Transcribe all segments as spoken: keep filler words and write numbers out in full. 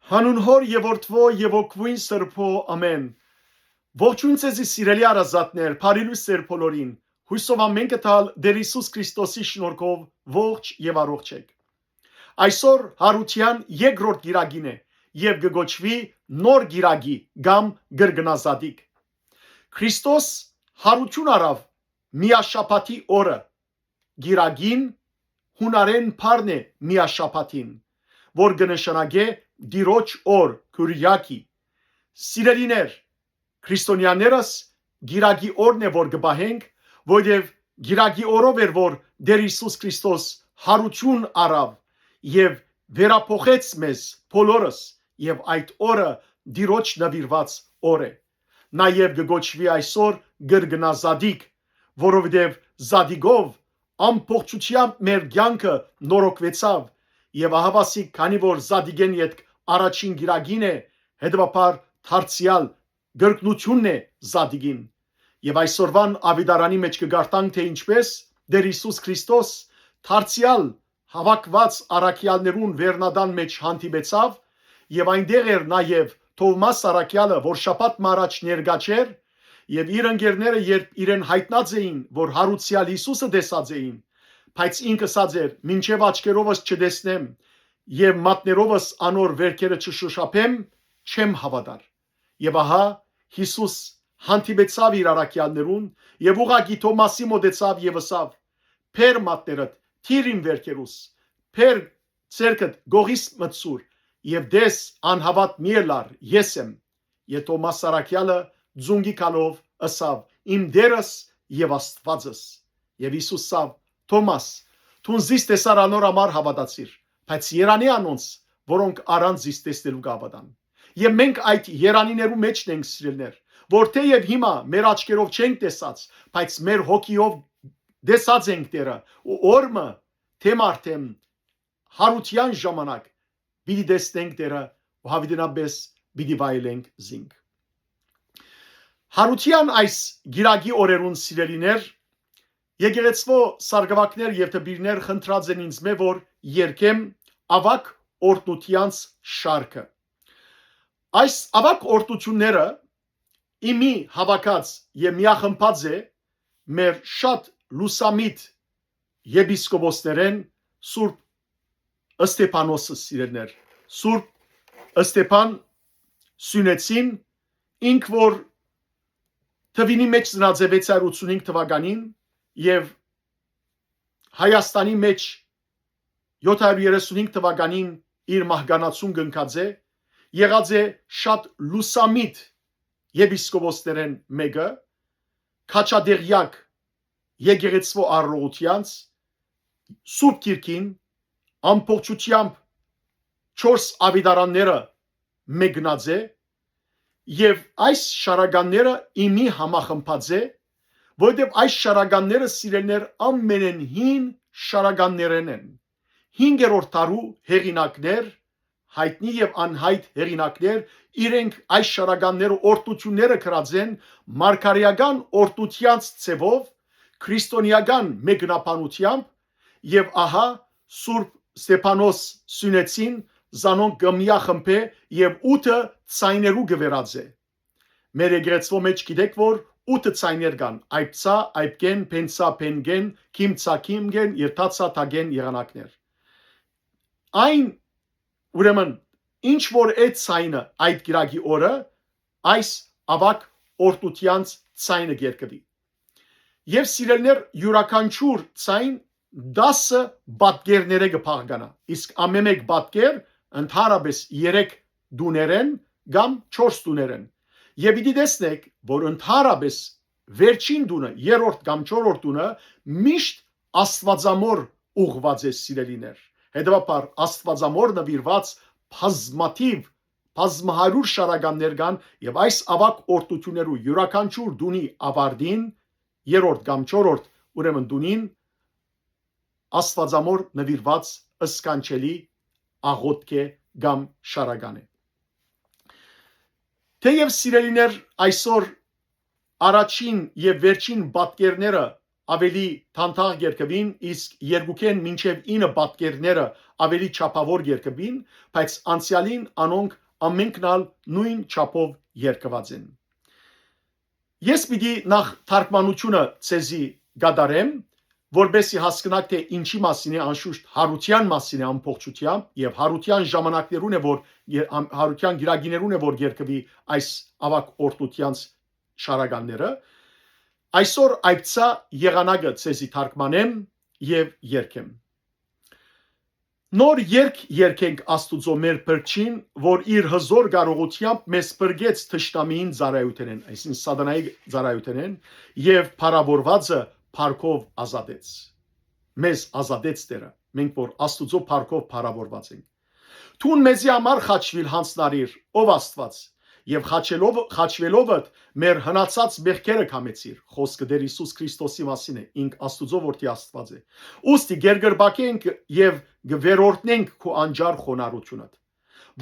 Հանուն Հօր եւ Որդւոյ եւ Հոգւոյն Սրբոյ, ամէն։ Ողջոյն ձեզի, սիրելի հարազատներ, բարի լոյս ձեր բոլորին։ Յոյսով ամէն կը տալ Տէր Յիսուս Քրիստոսի շնորհքով ողջ եւ առողջ էք։ Այսօր Յարութեան երկրորդ կիրակին է եւ կը կոչուի Նոր Կիրակի կամ Կրկնազատիկ։ Քրիստոս Յարութիւն առաւ միաշաբաթի օրը, կիրակին, յունարէն բառն է միաշաբաթին, որ կը նշանակէ Տիրոջ օր, Քուրիակի։ Սիրելիներ, քրիստոնեաներս կիրակի օրն է որ կը պահենք, որովհետեւ կիրակի օրով էր որ Տէր Յիսուս Քրիստոս Յարութիւն առաւ եւ վերափոխեց մեզ բոլորս, եւ այդ օրը Տիրոջ նուիրուած օր է։ Նաեւ կը կոչուի այսօր Կրկնազատիկ, որովհետեւ Զատիկով ամբողջութեամբ մեր կեանքը նորոգուեցաւ, եւ ահաւասիկ քանի որ Զատիկէն ետք առաջին կիրակին է, հետեւաբար դարձեալ կրկնութիւնն է Զատիկին։ Եւ այսօրուան աւետարանի մէջ կը կարդանք, թէ ինչպէս Տէր Յիսուս Քրիստոս դարձեալ հաւաքուած առաքեալներուն վերնատան մէջ հանդիպեցաւ, եւ այնտեղ էր նաեւ Թովմաս առաքեալը, որ շաբաթ մը առաջ ներկայ չէր, եւ իր ընկերները, երբ իրեն յայտնած էին, որ Յարութեան Յիսուսը տեսած էին, բայց ինք ըսած էր. «Մինչեւ աչքերովս չտեսնեմ եւ մատներովս անոր վերքերը չշոշափեմ, չեմ հաւատար»։ Եւ ահա, Յիսուս հանդիպեցաւ իր առաքեալներուն եւ ուղղակի Թովմասի մօտեցաւ եւ ըսաւ. «Բեր մատներդ, դիր իմ վերքերուս, բեր ձեռքդ, գողիս մտցուր եւ տես, անհաւատ մի ըլլար, ես եմ»։ Եւ Թովմաս առաքեալը ծունկի քալով ըսաւ. «Իմ Տէրս եւ Աստուածս»։ Եւ Յիսուս ըսաւ. «Թովմաս, դուն զիս տեսար, անոր համար հաւատացիր, բայց երանի անոնց, որոնք առանց զիս տեսնելու կ'հաւատան»։ Եւ մենք այդ երանիներու մէջն ենք, սիրելիներ, որ թէեւ հիմա մեր աչքերով չենք տեսած, բայց մեր հոգիով տեսած ենք Տէրը, ու օր մը, թէ մարտեմ, Յարութեան ժամանակ պիտի տեսնենք Տէրը ու յաւիտենապէս պիտի վայելենք զինք։ Յարութեան այս կիրակի օրերուն, սիրելիներ, եկեղեցւոյ սարկուակներ եւ դպիրներ խնդրած են ինձմէ որ երգեմ Աւագ օրհնութեանց շարքը։ Այս աւագ օրհնութիւնները իմի հաւաքած եւ միախմբած է մեր շատ լուսամիտ եպիսկոպոսներէն Սուրբ Ստեփանոսը, սիրելիներ, Սուրբ Ստեփան Սիւնեցին, ինք որ Թուինի մէջ ծնած է վեց հարյուր ութսունհինգ թուականին եւ Հայաստանի մէջ յոթ հարյուր երեսունհինգ թուականին իր մահկանացուն կնքած է, եղած է շատ լուսամիտ եպիսկոպոսներէն մէկը, քաջատեղեակ եկեղեցւոյ արարողութեանց, Սուրբ Գիրքին, ամբողջութեամբ չորս աւետարանները մեկնած է, եւ այս շարականները իմի համախմբած է, որովհետեւ այս շարականները, սիրելիներ, ամենէն հին շարականներէն են։ Հինգերորդ դարու հեղինակներ, յայտնի եւ անյայտ հեղինակներ, իրենք այս շարականները օրհնութիւնները գրած են մարգարէական օրհնութեանց ձեւով, քրիստոնեական մեկնաբանութեամբ, եւ ահա Սուրբ Ստեփանոս Սիւնեցին զանոնք կը միախմբէ եւ ութը ձայներու կը վերածէ։ Մեր եկեղեցւոյ մէջ գիտեք որ ութը ձայներ կան. այբցա, այբկեն, փենցա, փենկեն, քիմցա, քիմկեն, երթացա, թագեն եղանակներ։ Այն, ուրեմն, ինչ որ է ձայնը այդ կիրակի օրը, այս աւագ օրհնութեանց ձայնը կերկուի։ Եւ, սիրելիներ, իւրաքանչիւր ձայն տասը պատկերներէ կը բաղկանայ, իսկ ամէն մէկ պատկեր ընդհանրապէս երեք տուներէն կամ չորս տուներէն։ Եւ պիտի տեսնեք որ ընդհանրապէս վերջին տունը, երրորդ կամ չորրորդ տունը միշտ աստուածամոր ուղղուած է, սիրելիներ։ Հետեւաբար, աստուածամոր նուիրուած բազմաթիւ, բազմահարիւր շարականներ կան, եւ այս աւագ օրհնութիւններու իւրաքանչիւր տունի աւարտին, երրորդ կամ չորրորդ, ուրեմն, տունին, աստուածամոր նուիրուած սքանչելի աղօթք է կամ շարական է։ Թեեւ, սիրելիներ, այսօր առաջին եւ վերջին պատկերները ավելի դանդաղ կ'երկուին, իսկ երկուքէն մինչեւ ինը պատկերները ավելի չափաւոր կ'երկուին, բայց անցեալին անոնք ամենքն ալ նոյն չափով երգուած են։ Ես պիտի նախ թարգմանութիւնը ձեզի կատարեմ, որպեսզի հասկնաք, թէ ինչի մասին է, անշուշտ յարութեան մասին է ամբողջութեամբ, եւ յարութեան ժամանակներուն է, որ ե-, ամ-, յարութեան գիրագիներուն է, որ երգուի այս աւագ օրհնութեանց շարականները։ Այսօր այբցա եղանակը ձեզի թարգմանեմ եւ երգեմ։ Նոր երգ երգենք Աստուծոյ մեր Փրկչին, որ իր հզօր կարողութեամբ մեզ փրկեց թշնամիին ծառայութենէն, այսինքն՝ սատանայի ծառայութենէն, եւ փառաւորուածը փառքով ազատեց։ Մեզ ազատեց Տէրը, մենք որ Աստուծոյ փառքով փառաւորուած ենք։ Դուն մեզի համար խաչուիլ յանձնարիր, ով Աստուած, եւ խաչելով, խաչուելով ըդ մեր հնացած մեղքերը կամեցիր, խօսքը Տէր Յիսուս Քրիստոսի մասին է, ինք Աստուծոյ որդի Աստուած է։ Ուստի կերկրպակենք եւ կը վերօրհնենք քու անճար խոնարհութիւնդ։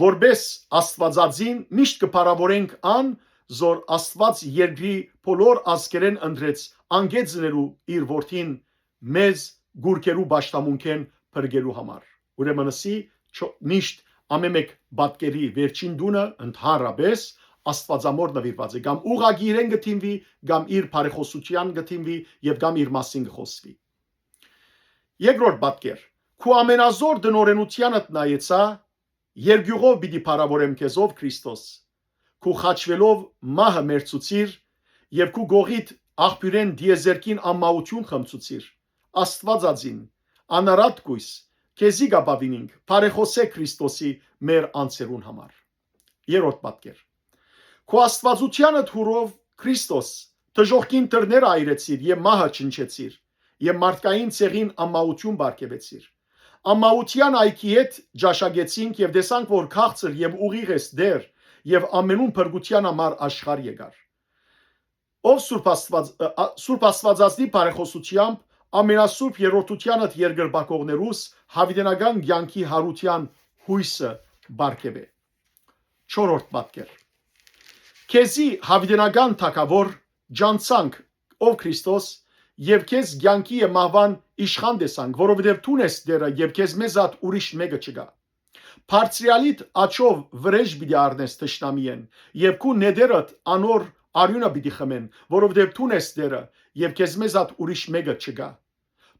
Որպէս Աստուածածին միշտ կը փառաւորենք ան, զոր Աստուած երկրի բոլոր ազգերէն ընտրեց անկեցնելու իր որդին մեզ գուրքերու պաշտամունքէն փրկելու համար։ Ուրեմն ըսի, չո-, միշտ ամէն մէկ պատկերի վերջին տունը ընդհանրապես Աստուածամոր նուիրուած է, կամ ուղղակի իրեն կը դիմուի, կամ իր բարեխօսութեան կը դիմուի եւ կամ իր մասին կը խօսուի։ Երկրորդ պատկեր։ Քու ամենազոր տնօրենութեանդ նայեցայ, երկիւղով պիտի փառաւորեմ քեզ, ով Քրիստոս։ Քու խաչուելով մահը մերցուցիր եւ քու կողիդ աղբիւրէն տիեզերքին անմահութիւն խմցուցիր։ Աստուածածին, անարատ կոյս, քեզի կ'ապաւինինք, բարեխօսէ Քրիստոսի մեր անձերուն համար։ Երրորդ պատկեր։ Քու Աստուածութեանդ յուրով, Քրիստոս, դժոխքին դռները այրեցիր եւ մահը չնչեցիր, եւ մարդկային ցեղին անմահութիւն պարգեւեցիր։ Անմահութեան այգի հետ ճաշակեցինք եւ տեսանք, որ քաղցր եւ ուղիղ ես Տէր, եւ ամենուն փրկութեան համար աշխարհ եկար։ Ով Սուրբ Աստուած-, ը, ա, Սուրբ Աստուածածնի բարեխօսութեամբ ամենասուրբ երրորդութեանդ երկրպագողներուս յաւիտենական կեանքի յարութեան յոյսը պարգեւէ։ Չորրորդ պատկեր։ Քեզի յաւիտենական թագաւոր, ջանցանք, ով Քրիստոս, եւ քեզ կեանքի եւ մահուան իշխան տեսանք, որովհետեւ դուն ես Տէրը եւ քեզմէ զատ ուրիշ մէկը չկայ։ Բարձրեալիդ աջով վրէժ պիտի առնես թշնամիէն եւ քու նետերդ անոր արիւնը պիտի խմեն, որովհետեւ դուն ես Տէրը եւ քեզմէ զատ ուրիշ մէկը չկայ։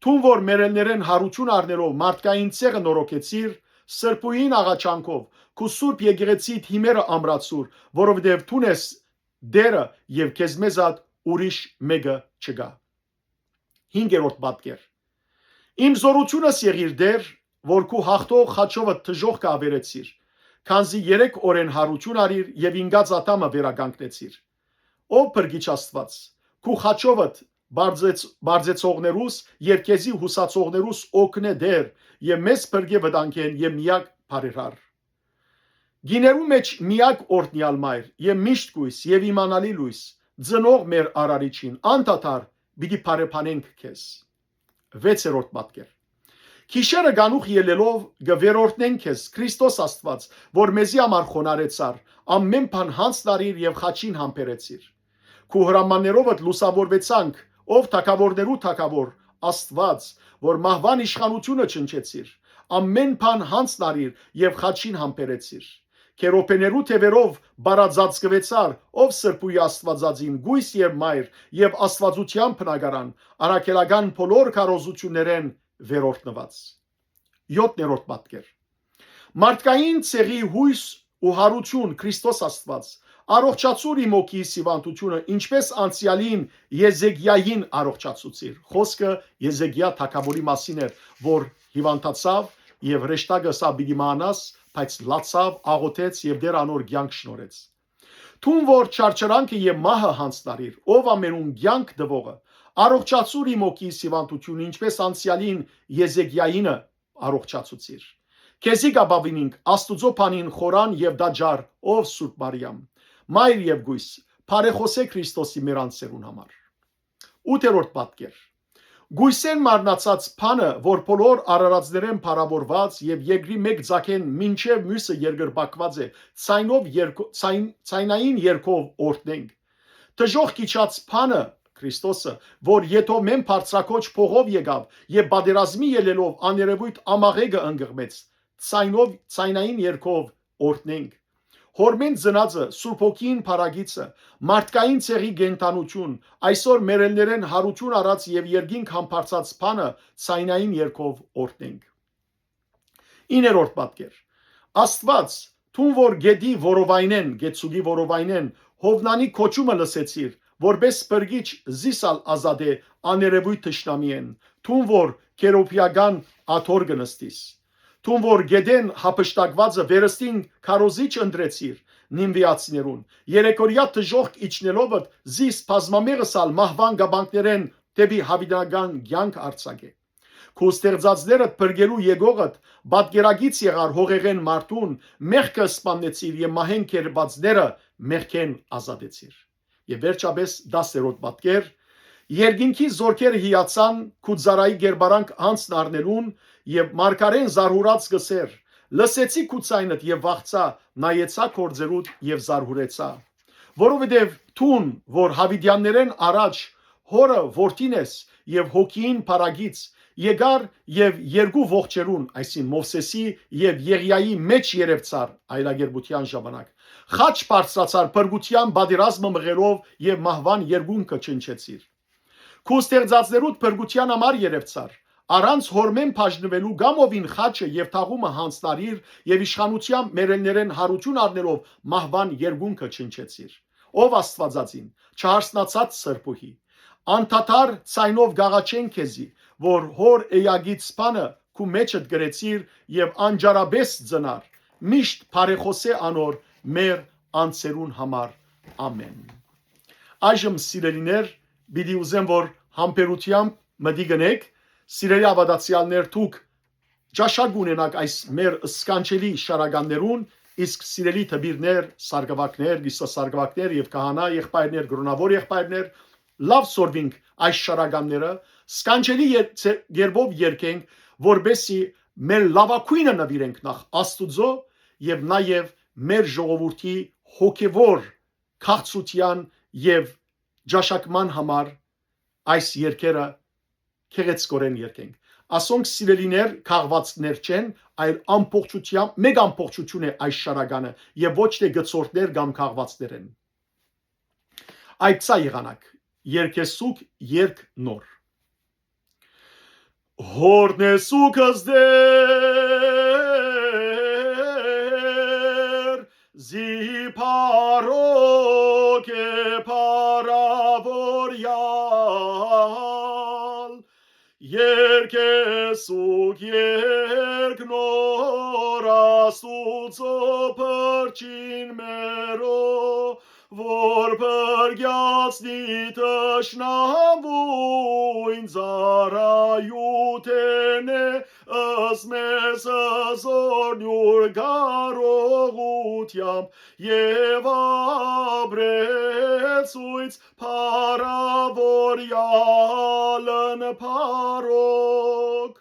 Դուն որ մեռելներէն յարութիւն առնելով մարդկային ցեղը նորոգեցիր, սրբոյին աղաչանքով, քու սուրբ եկեղեցիդ հիմերը ամրացուր, որովհետեւ դուն ես Տէրը եւ քեզմէ զատ ուրիշ մէկը չկայ։ Հինգերորդ պատկեր։ Իմ զորութիւնս եղիր Տէր, որ քու յաղթող խաչովդ դժոխքը աւերեցիր, քանզի երեք օրէն յարութիւն առիր եւ ինկած Ադամը վերականգնեցիր։ Ով Փրկիչ Աստուած, քու խաչովդ բարձեց-, բարձեցողներուս եւ քեզի յուսացողներուս օգնէ Տէր եւ մեզ փրկէ վտանգէն եւ միակ բարերար։ Գիներու մէջ միակ օրհնեալ մայր եւ միշտ կոյս եւ իմանալի լոյս, ծնող մեր Արարիչին, անդադար պիտի բարեփանենք քեզ։ Վեցերորդ պատկեր։ Գիշերը գանուխ ելլելով կը վերօրհնենք քեզ, Քրիստոս Աստուած, որ մեզի համար խոնարհեցար, ամէն բան յանձնարիր եւ խաչին համբերեցիր։ Քու հրամաններովդ լուսաւորուեցանք, ով թագաւորներու թագաւոր, Աստուած, որ մահուան իշխանութիւնը չնչեցիր, ամէն բան յանձնարիր եւ խաչին համբերեցիր։ Քերոբեներու թեւերով բարածածկուեցար, ով Սրբոյի Աստուածածին, գոյս եւ մայր, եւ Աստուածութեան բնակարան, առաքելական բոլոր քարոզութիւններէն վերօրհնուած։ Յոթերորդ պատկեր։ Մարդկային ցեղի յոյս ու յարութիւն Քրիստոս Աստուած, առողջացուր իմ հոգիիս հիւանդութիւնը, ինչպէս անցեալին Եզեկիային առողջացուցիր։ Խօսքը Եզեկիա թագաւորի մասին էր, որ հիւանդացաւ եւ հրեշտակը ըսաւ պիտի մահանաս, բայց լացաւ, աղօթեց եւ Տէր անոր կեանք շնորհեց։ Դուն որ չարչարանքը եւ մահը յանձնարիր, ով ամենուն կեանք տուողը, առողջացուր իմ հոգիիս հիւանդութիւնը, ինչպէս անցեալին Եզեկիայինը առողջացուցիր։ Քեզի կ'ապաւինինք Աստուծոյ բանին խորան եւ տաճար, ով Սուրբ Մարիամ, մայր եւ գոյս, բարեխօսէ Քրիստոսի մեր անձերուն համար։ Ութերորդ պատկեր։ Գոյսէն մարմնացած բանը, որ բոլոր արարածներէն փառաւորուած եւ երկրի մէկ ձագէն մինչեւ միւսը երկրպագուած է, ցայնով երկո-, ցայն-, ցայնային երկով օրհնենք։ Դժոխք իջած բանը, Քրիստոսը, որ եթովմէն բարձրակոչ փողով եկաւ եւ պատերազմի ելելով աներեւոյթ ամաղեկը ընկղմեց, ցայնով, ցայնային երգով օրհնենք։ Հօրմէն ծնածը, Սուրբ Հոգին փառագիծը, մարդկային ցեղի կենդանութիւն, այսօր մեռելներէն յարութիւն առած եւ երկինք համբարձած բանը ցայնային երգով օրհնենք։ Իներորդ պատկեր։ Աստուած, դուն որ գետի որովայնէն, գեցուկի որովայնէն, Յովնանի կոչումը լսեցիր, որպէս փրկիչ զիս ալ ազատէ աներեւոյթ թշնամիէն, դուն որ քերոբիական աթոռ կը նստիս։ Դուն որ գետէն յափշտակուածը վերստին քարոզիչ ընտրեցիր նինվիացիներուն, երեկորեայ դժոխք իջնելովդ զիս բազմամեղս ալ մահուան կապանքներէն դէպի յաւիտենական կեանք արձակէ։ Քու ստեղծածներդ փրկելու եկողդ պատկերագից եղար հողեղէն մարդուն, մեղքը սպաննեցիր եւ մահէն գերուածները մեղքէն ազատեցիր։ Եւ վերջապէս դասերորդ պատկեր։ Երկինքի զորքերը հիացան քու ծառայի կերպարանք յանցն առնելուն եւ մարգարէն զարհուրած կ'ըսէր. «Լսեցի քու ձայնդ եւ վախցայ, նայեցայ գործերուդ եւ զարհուրեցայ»։ Որովհետեւ դուն, որ յաւիտեաններէն առաջ Հօրը որդին ես եւ Հոգիին փառագիծ, եկար եւ երկու ողջերուն, այսինքն Մովսէսի եւ Եղիայի մէջ երեւցար այլակերպութեան ժամանակ։ Խաչ բարձրացար փրկութեան պատերազմը մղելով եւ մահուան երկունքը չնչեցիր։ Քու ստեղծածներուդ փրկութեան համար երեւցար, առանց Հօրմէն բաժնուելու կամ ովին խաչը եւ թաղումը յանցնարիր եւ իշխանութեամբ մեռելներէն յարութիւն առնելով մահուան երկունքը չնչեցիր։ Ով Աստուածածին, չհարսնացած սրբուհի, անդադար ձայնով կ'աղաչեն քեզի, որ Հօր էակից բանը քու մէջդ գրեցիր եւ անճարապէս ծնար, միշտ բարեխօսէ անոր մեր անձերուն համար։ Ամէն։ Այժմ, սիրելիներ, պիտի ուզեմ, որ համբերութեամբ մտիկ ընէք, սիրելի աւատացեալներ, դուք ճաշակ ունենաք այս մեր սքանչելի շարականներուն, իսկ սիրելի դպիրներ, սարգուակներ, կիսասարգուակներ եւ քահանայ եղբայրներ, կրօնաւոր եղբայրներ, լաւ սորվինք այս շարականները, սքանչելի եր-, ցե-, երբով երկենք, որպեսզի մեր լավագույնը նվիրենք նախ Աստուծոյ եւ նաեւ մեր ժողովուրդի հոգեվոր քաղցրութեան եւ ճաշակման համար այս երկերը գեղեցկօրէն երկենք։ Ասոնք, սիրելիներ, քաղվածքներ չեն, այլ ամբողջությամբ, մեկ ամբողջութիւն է այս շարականը եւ ոչ թէ գցորդներ կամ քաղվածքներ են։ Այդ սա եղանակ, երկեսուկ, երկ նոր։ Հորնեսուկս Տեր, զի փառոք է փառաւորեալ, երկեսուկ, երկ նոր Աստուծոյ փրկին մերոյ, որ փրկեցնի թշնամուն ծառայութենէ, ըսմէ զօրնիւր կարողութեամբ եւ ապրեցոյց փառաւորեալն փառոք։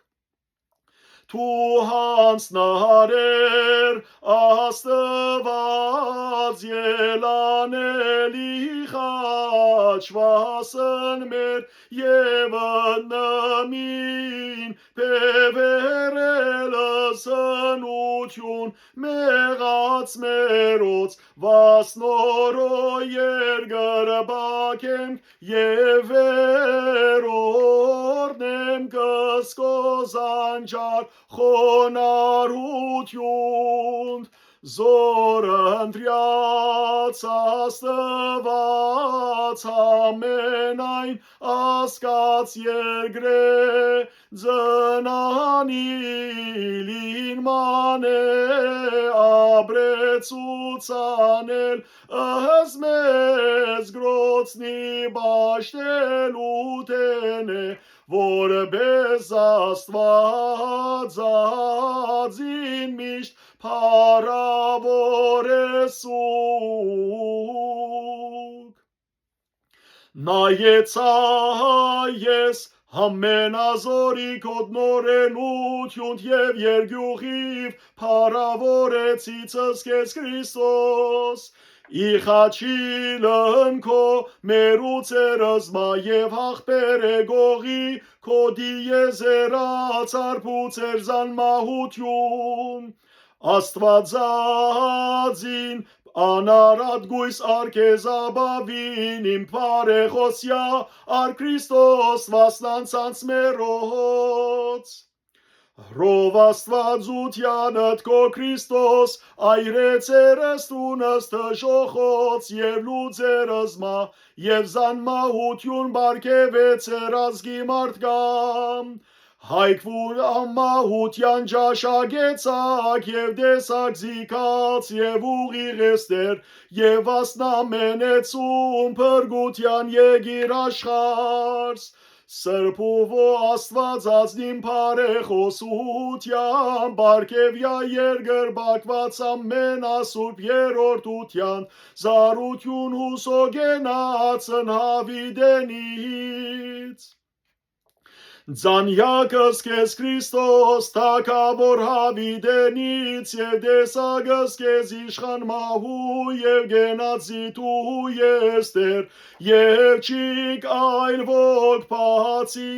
Դու յանցնարար, Աստուած, ելանելի խաչուասն մեր, եւ ընդմին բեւեռ ելսնութիւն մեղած մերոց, վասնորոյ երկրպագ ենք եւ վերօրհնենք կսկոզանչար խոնարհութիւնդ, զոր ընտրեաց Աստուած, ամենայն ազգաց երկրէ ծնանիլին մանէ ապրեցուցանել, ըսմէ զգրոցնի պաշտելութենէ, որպէս Աստուածածին միշտ փառաւորեսուք։ Նայեցայ ես, ամենազօրի քո տնօրէնութիւնդ եւ երկիւղիդ փառաւորեցի, ըսկես Քրիստոս, Ի խաչի լնքո մեր ու ձեր զմա եւ յախբեր է գողի, քո դիեզերաց արբու ձեր զանմահություն։ Աստուածածին անարատ գոյս արկեզ աբավին իմ բարեխոսյա, ար Քրիստոս վասնանցանց մերոց։ Հրով Աստուածութեանդ քո Քրիստոս, այրե ձեր ստունստ ժողոց եւ լուծեր զմա, եւ զանմահություն պարգեւե ձեր ազգի մարդկան։ Հայկվուն անմահութեան ճաշակեցաք եւ տեսաք զիքած եւ ուղիղ էստեր եւ ասնամենեցուն փրկութեան եկիր աշխարհ։ Սրբուվո Աստուածածնին բարեխոսութեան պարգեւյա երկրպագուած ամենասուրբ երրորդութեան զարութիւն յուսոկենացն յաւիտենից։ Ձանյակս քեզ Քրիստոս թագաւոր յաւիտենից եւ տեսակս քեզ իշխան մահու եւ կենացի դու ես Տեր, եւ չիք այլ ոք բացի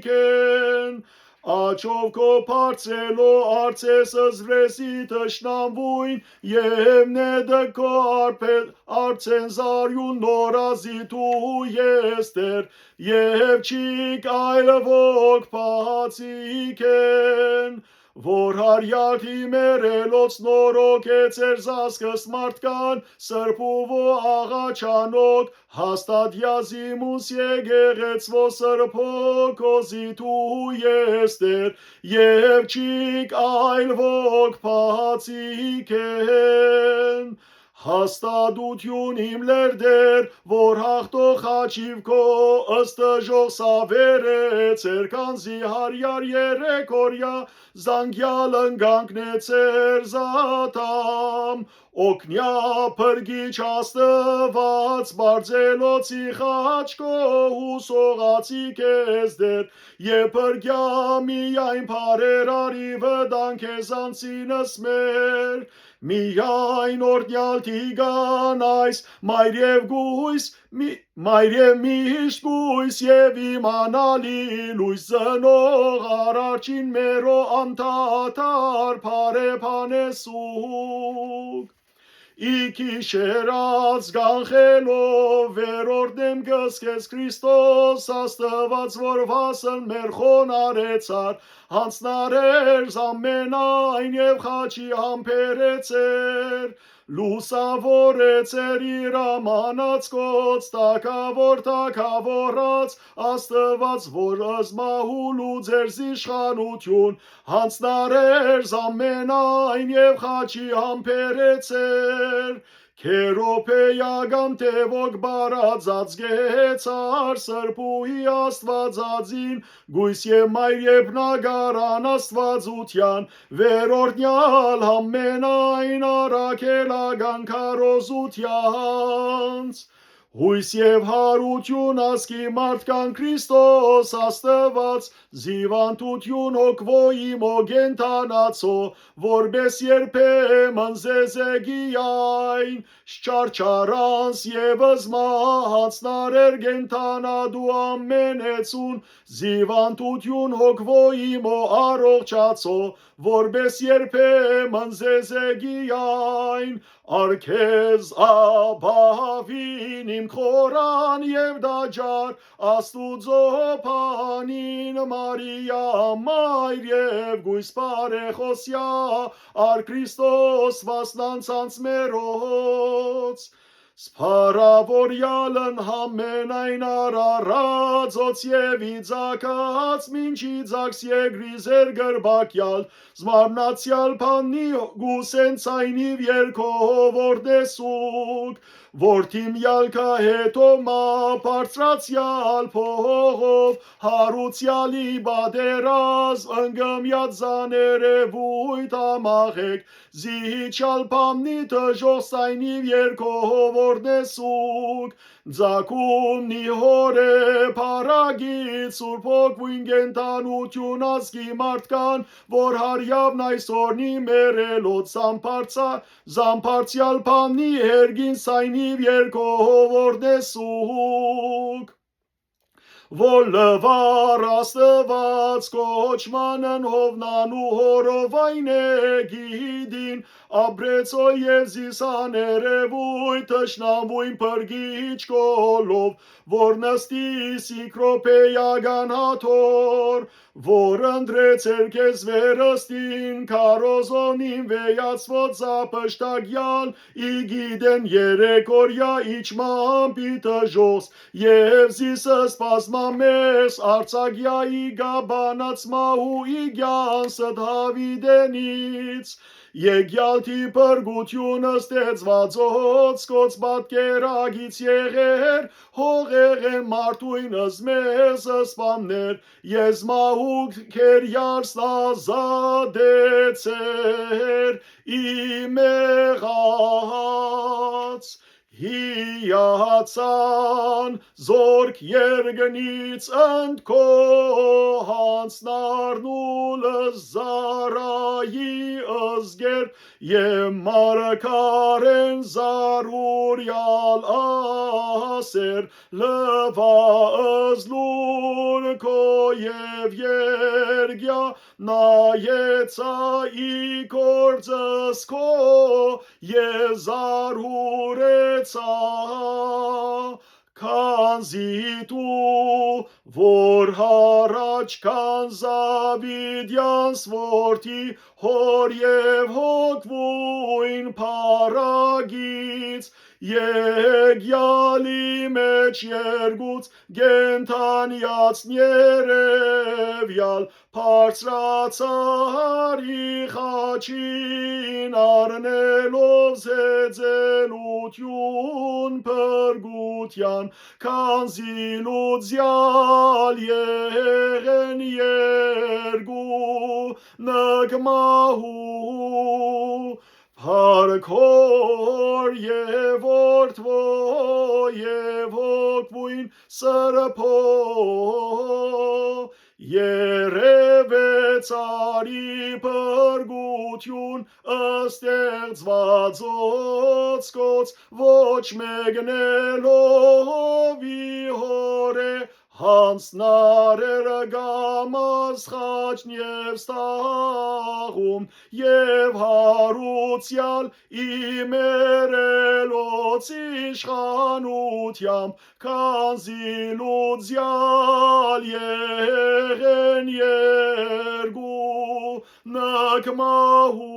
քեն։ Աջով քո բարձելո արծես զրեսի թշնամվույն եւ նետը քո արփե-, արծեն զարիուն նորազի դու ես Տեր, եւ չիք այլ ոք բացի քեն, որ հարիարդի մերելոց նորոգ է ձեր զազգս մարդկան, սրբուվո աղաչանոք, հաստատյա զիմուս եկեղեցվո սրբոքոզի դու ես Տեր, եւ չիք այլ ոք բացի քեն։ Հաստատութիւն իմ լերդեր, որ հաղթող հաչիվ քո ըստժող սավեր է, ձեր կանզի հարիար երեք օրյա զանգյալ ընկանքնեցեր զատամ, օգնյա փրկիչ Աստուած, բարձելոցի խաչ քո հուսողացի քեզ Տեր, եւ փրկյա միայն բարեր արի վտան քեզանցինս մեր, միայն օրնյալ դիգան այս, մայր եւ գույս, մի, մայր եւ միշտ գույս եւ իմանալի լույս զնող արարչին մերո անդադար բարեբանեսուկ։ Ի գիշերած գանխելով վերորդ դէմքս քեզ Քրիստոս Աստուած որ վասն մեր խոնարհեցար, յանձնարեր ամենայն եւ խաչի համբերեցեր, լուսաւորեցեր իր ամանած կոց, թագաւոր թագաւորաց, Աստուած որ զմահուլու ձեր զիշխանութիւն, յանձնարեր ամենայն եւ խաչի համբերեցեր, քերոբեական թեւոք բարածած գեցար սրբուհի Աստուածածին, գոյս եւ մայր եւ բնակարան Աստուածութեան, վերորնյալ ամենայն առաքելական քարոզութեանց։ Յոյս եւ յարութիւն ազգի մարդկան Քրիստոս Աստուած, զիւանդութիւն հոգ ո-, իմ օգենթանացո, որպէս երբեմն զեզեգի այն, չարչարանս եւ զմա յանձնարեր կենթանատու ամենեցուն, զիւանդութիւն հոգ ո-, իմ օ-, առողջացո, որպէս երբեմն զեզեգի այն, ար քեզ աբավին իմ խորան եւ տաճար, Աստուծոյ փանին Մարիա մայր եւ գոյս բարեխոսյա, ար Քրիստոս վասնանցանց մերոց։ Սփարաւորեալն ամենայն արարածոց եւ իծակած մինչի ձագս երկրի զերգրբակեալ, զմարմնացեալ բանի գուսեն ցայնիվ երկով որ տեսուկ, որ թիմյալ կա հետո մա բարձրացեալ փողով, հարուցյալի պատերազմ ընկմյատ զաներեւույթ ամաղեք, զիջալ բամնի դժոխ սայնիվ երկով Օրնեսուկ, ձակումնի հորէ փառագի Սուրբ Հոգուին կենդանութիւն ազգի մարդկան, որ հարիաւն այսօրնի մեռելոց զամբարձա-, զամբարձեալ բաննի հերգին սայնիւ երկով օրնեսուկ, որ լուար Աստուած կոչմանն Յովնան ու Հորովայնէ գիտին, ապրեցոյ եւ զիսաներեւոյ թշնամուին փրկիչ կոլով, որ նստի սիկրոպեական հաթոր, որ ընտրեց էր քեզ վերստին քարոզոնին վեյացուած զապշտակեալ, ի գիտեն երեք օրյա իջման պիտը ժողս, եւ զիս սպասմա մեզ արձակյա ի գաբանած մահու ի կյանսը Դաւիդենից, եկյալթի փրկութիւնը ստեղծուածոց կոց պատկերագից եղեր, հողեղէն մարդուին զմեզ սպամներ, ես մահուկ քերյարս ազատեցեր, ի մեղած հիացան, զորք երկնից ընդ քո յանցն առնուլ զարայի զգեր, եւ մարգարէն զարհուրեալ ասեր, լուա զլուր քո եւ երկեա նայեցայ ի գործս քո, ես զարհուրեցայ, քանզի դու, որ յառաջ քան Զաւիդեանս որդի, Հօր եւ Հոգւոյն փառագից, եկեալի մէջ երկուց կենդանեաց ներեւեալ, բարձրացար ի խաչին, առնելով զեծելութիւն փրկութեան, քանզի լուծեալ եղեն երկու նկմահու, Փառք Հօր եւ Որդւոյ եւ Հոգւոյն Սրբոյ, երեւեց արի փրկութիւն ստեղծուածոց կոց, ոչ մեկնելով ի Հօրէ յանցն առեր կամ աստղաճն եւ ստաղում, եւ յարուցեալ ի մեռելոց իշխանութեամբ, քանզի լուծեալ եղեն երկու նկմահու,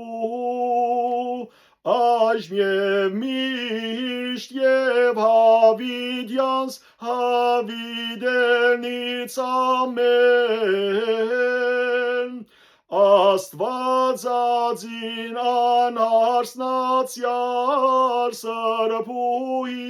այժմ եւ միշտ եւ յաւիտեանց յաւիտենից ամէն։ Աստուածածին անհարսնացեալ Սրբուհի,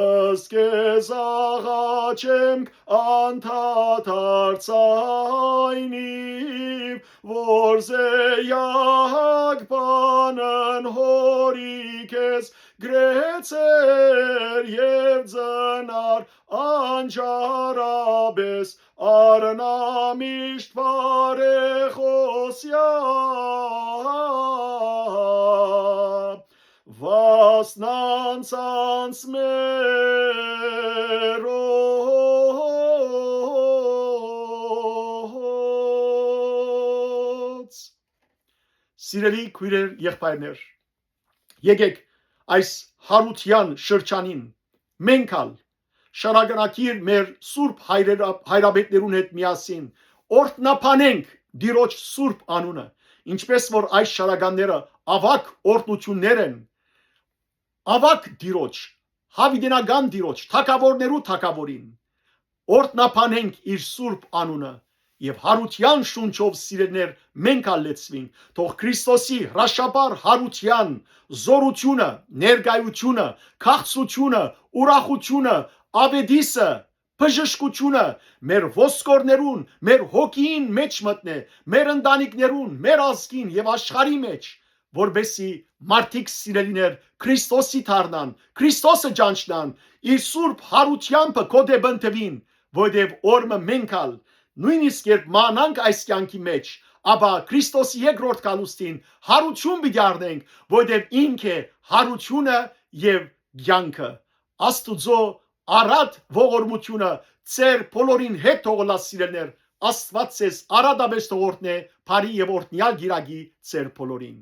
ըսկեզ աղաչենք անդադար ցայնիւ, որ զեյակ բանն Հօրի քեզ գրեցեր եւ ծնար անճարաբես առնամիշտ բարեխօսեա վասնանցանց մերոց։ Սիրելի քոյրեր, եղբայրներ, եկեք այս Յարութեան շրջանին մենք ալ շարականակիր մեր սուրբ հայրերա-, հայրապետներուն հետ միասին օրհնաբանենք Տիրոջ սուրբ անունը, ինչպես որ այս շարականները ավագ օրհնություններ են, ավագ Տիրոջ, յաւիտենական Տիրոջ, թագաւորներու թագաւորին, օրհնաբանենք իր սուրբ անունը եւ Յարութեան շունչով, սիրելիներ, մենք ալ լեցուինք։ Թող Քրիստոսի հրաշաբար Յարութեան զօրութիւնը, ներկայութիւնը, քաղցրութիւնը, ուրախութիւնը, աւետիսը, բժշկութիւնը մեր ոսկորներուն, մեր հոգիին մէջ մտնէ, մեր ընտանիքներուն, մեր ազգին եւ աշխարհի մէջ, որպեսզի մարդիկ, սիրելիներ, Քրիստոսի դառնան, Քրիստոսը ճանչնան, իր սուրբ յարութեամբը քո դէպ ընտրին, որովհետեւ օր մը մենք ալ, նոյնիսկ երբ մահանանք այս կեանքի մէջ, ապա Քրիստոսի երկրորդ գալուստին յարութիւն պիտի առնենք, որովհետեւ ինք է յարութիւնը եւ կեանքը։ Աստուծոյ առատ ողորմութիւնը ձեր բոլորին հետ թող ըլլայ, սիրելիներ, Աստուած ձեզ առատապէս թող օրհնէ, բարի եւ օրհնեալ կիրակի ձեր բոլորին։